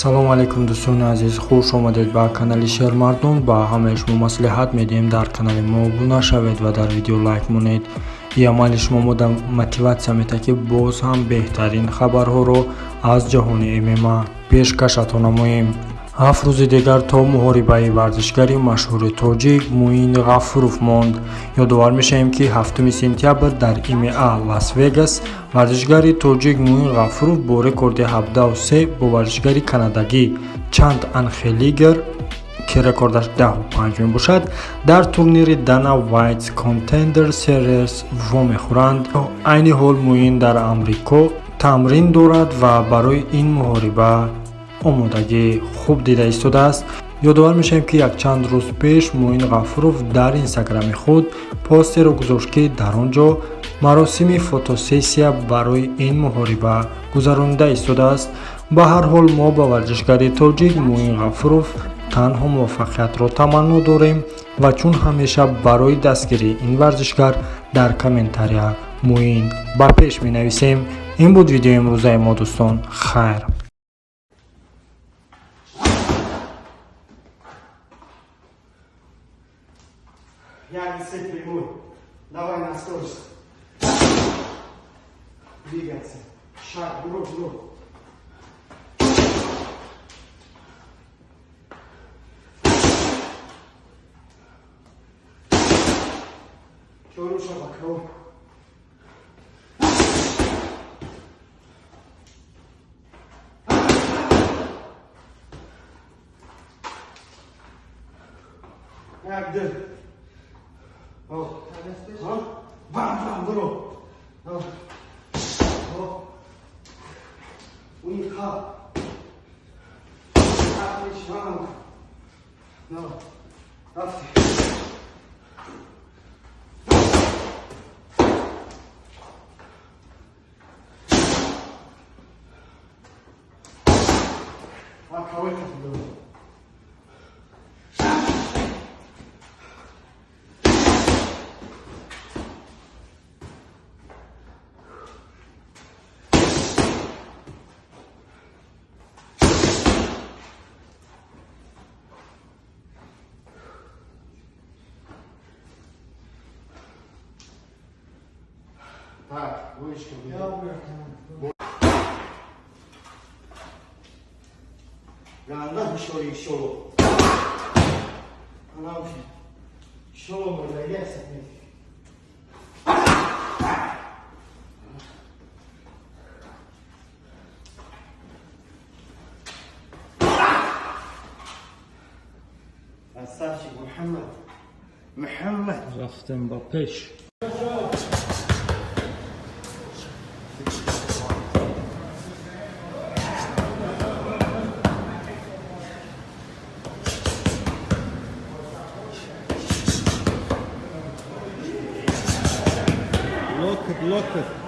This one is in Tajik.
Салом алейкум, дӯстони азиз, хуш омадед ба канали Шермардон. Ба ҳамаи шумо маслиҳат медиҳем, дар канали мо обуна шавед ва дар видео лайк монед. Ин амали шумо мода мотиватсия метаҳад, ки боз ҳам беҳтарин хабарҳоро аз ҷаҳони ММА пешкашатон намоем. 7 рӯзи дигар то муҳорибаи варзишгари машҳури тоҷик Муин Ғафуров монд. Ёдовар мешавем, ки 7 сентябр дар ИМА Лас-Вегас варзишгари тоҷик Муин Ғафуров бо рекорди 17-3 бо варзишгари канадагӣ Чанд Анхелигер, ки рекордаш 10-5 мебошад, дар турнири Dana White's Contender Series вомехӯранд. Айни ҳол Муин дар Амрико тамрин дорад ва барои ин муҳориба омодагӣ хуб дида истодааст. Ёдовар мешавем, ки якчанд рӯз пеш Муин Ғафуров дар инстаграми худ постеро гузошт, ки дар он ҷо маросими фотосессия барои ин муҳориба гузаронида истодааст. Ба ҳар ҳол, мо ба варзишгари тоҷик Муин Ғафуров танҳо муваффақиятро таманно дорем ва чун ҳамеша барои дастгирии ин варзишгар дар комментария «Муин ба пеш» менависем. Ин буд видеои имрӯзаи мо, дӯстон. Хайр. Я се прямой. Давай на скорость. Двигаться. Шаг, бро, бро. Чоруша бакро. Як ду. О. О. Бам, бам, бро. О. О. Униха. Отлично. Ну. Рафти. А кого это было? Так, вышка. Ганда ҳушёри шоло. Анавши. Шоло мурдагиаст. Красавчик, Мухаммад. Мухаммад. Рафтем ба пеш. Локоть, локоть.